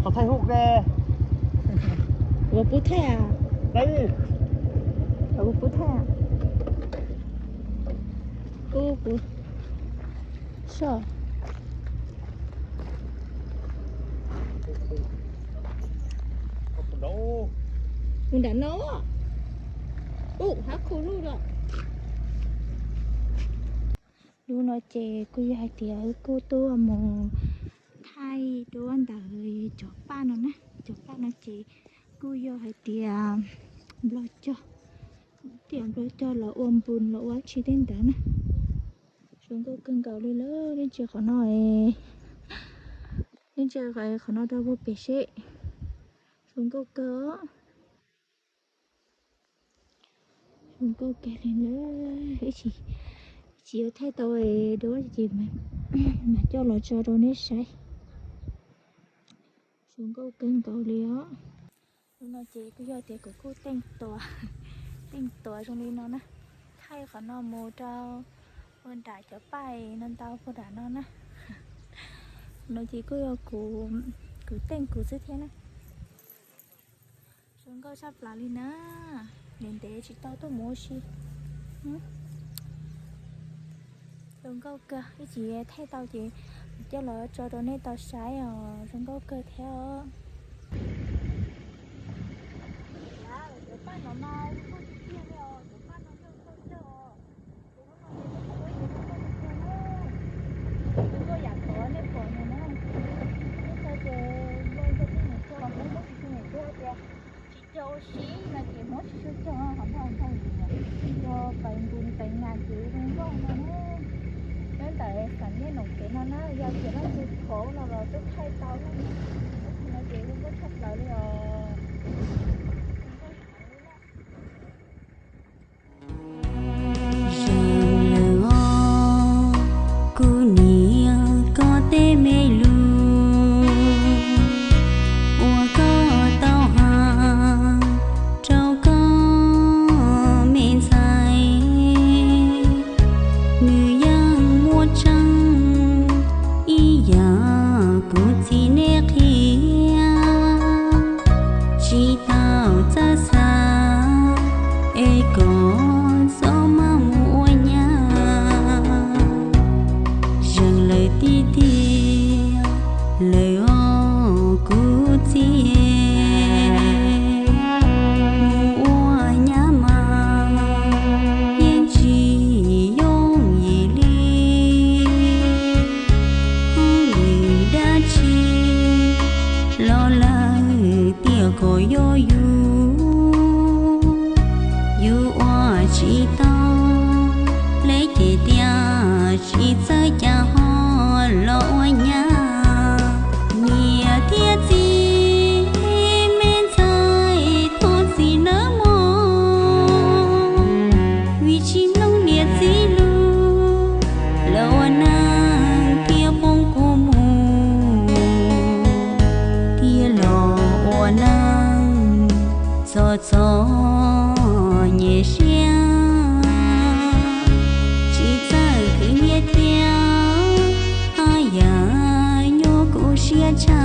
Ua pub thaij a? Ua pub thaij a? Ub, pub soj. Mus nram no. Ub, hab khu lug lawm. Lub no ces kuj yog hais tias wb kuj tuaj mus thaij duab ntawm cov paj no na. Cov paj no ces kuj yog hais tias nplog cog, tias nplog cog los ua npus los ua dab tsi tej ntawd na. Zoo nkauj kawg nkaus li lawm. Nej ntsia qhov no, nej ntsia qhov no rau puag pem seb. Zoo nkauj kawg os. Zoo nkauj kawg li lawm. Ib tsis yuav thaij tau duab ces mam coj los tso rau nej saib. Zoo nkauj kawg nkaus li os. Lub no ces kuj yog tias kuv kuj teej tuas, teej tuas zoo li no na. Thaij qhov no mus rau puag nram cov paj no ntau puag nram no na. No ces kuj yog kuv, kuv teej kuv xwb thiab na. Zoo nkauj tshaj plaws li na. Ntev ntev tsis tau tuaj mus ua si. Zoo nkauj kawg, ib tsis thaij tau ces coj los tso rau nej tau saib os. Zoo nkauj kawg thiab os. Cov paj no mas kuj tiag tiag li os, cov paj no nkauj kawg os. Kuj yam tod nej pom no na, nej txhais tes nplooj tej niam txog los Hmoob muab tsis tshua niam txog tias tsis cog ua si no ces Hmoob tsis tshua cog, ho nplooj nplooj li cog pais npus pais nas ces zoo nkauj no na. Nyob ntawm xam nej noom kev no na, yog tias leej twg thov no los twb thaij tau na. No ces zoo nkauj tshaj plaws li os. Zaum lawm os, kuv niam koj tej me lus uas koj tau hais rau koj me ntxhais, nws yeej muaj tseeb ib yam kuv txiv nej qhia. Tsis tau txawj xav es kom txhob maj mus ua nyab. Zeeg lawm tiag tiag lawm os kuv txiv, mus ua nyab mas yeej tsis yooj yim li. Hauj lwm dab tsi los lawm tias kom yuav yus, yus ua tsis tau, leb ces tias tsis txawj cas ho los ua nyab. Niam thiab txiv, me ntxhais thov txim nawb mog, vim tsis mloog niam txiv lus, lawv ua neeg thiaj poob kuv mus, thiaj los ua neeg txom txom nyem siab. Tsis txawj khwv nyiaj thiab haj yam nyuaj kuv siab tshaj.